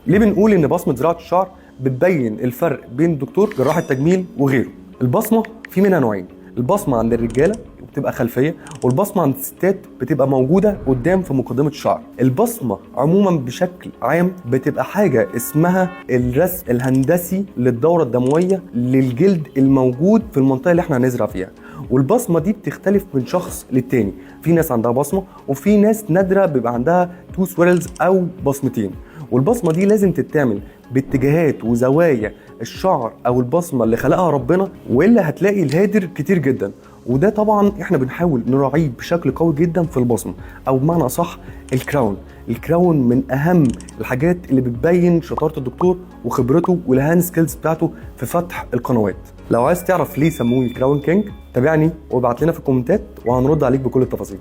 ليه بنقول ان بصمة زراعة الشعر بتبين الفرق بين دكتور جراح التجميل وغيره؟ البصمة في منها نوعين، البصمة عند الرجالة بتبقى خلفية، والبصمه عند الستات بتبقى موجودة قدام في مقدمه الشعر. البصمة عموما بشكل عام بتبقى حاجة اسمها الرسم الهندسي للدورة الدموية للجلد الموجود في المنطقة اللي احنا هنزرع فيها. والبصمه دي بتختلف من شخص للتاني، في ناس عندها بصمة وفي ناس نادرة بيبقى عندها two swirls او بصمتين. والبصمه دي لازم تتعمل باتجاهات وزوايا الشعر او البصمة اللي خلقها ربنا، والا هتلاقي الهادر كتير جدا. وده طبعا احنا بنحاول نراعيه بشكل قوي جدا في البصمة، او بمعنى اصح ال crown. ال crown من اهم الحاجات اللي بتبين شطارة الدكتور وخبرته وال hand skills بتاعته في فتح القنوات. لو عايز تعرف ليه سموني ال crown king، تابعني وابعت لنا في الكومنتات وهنرد عليك بكل التفاصيل.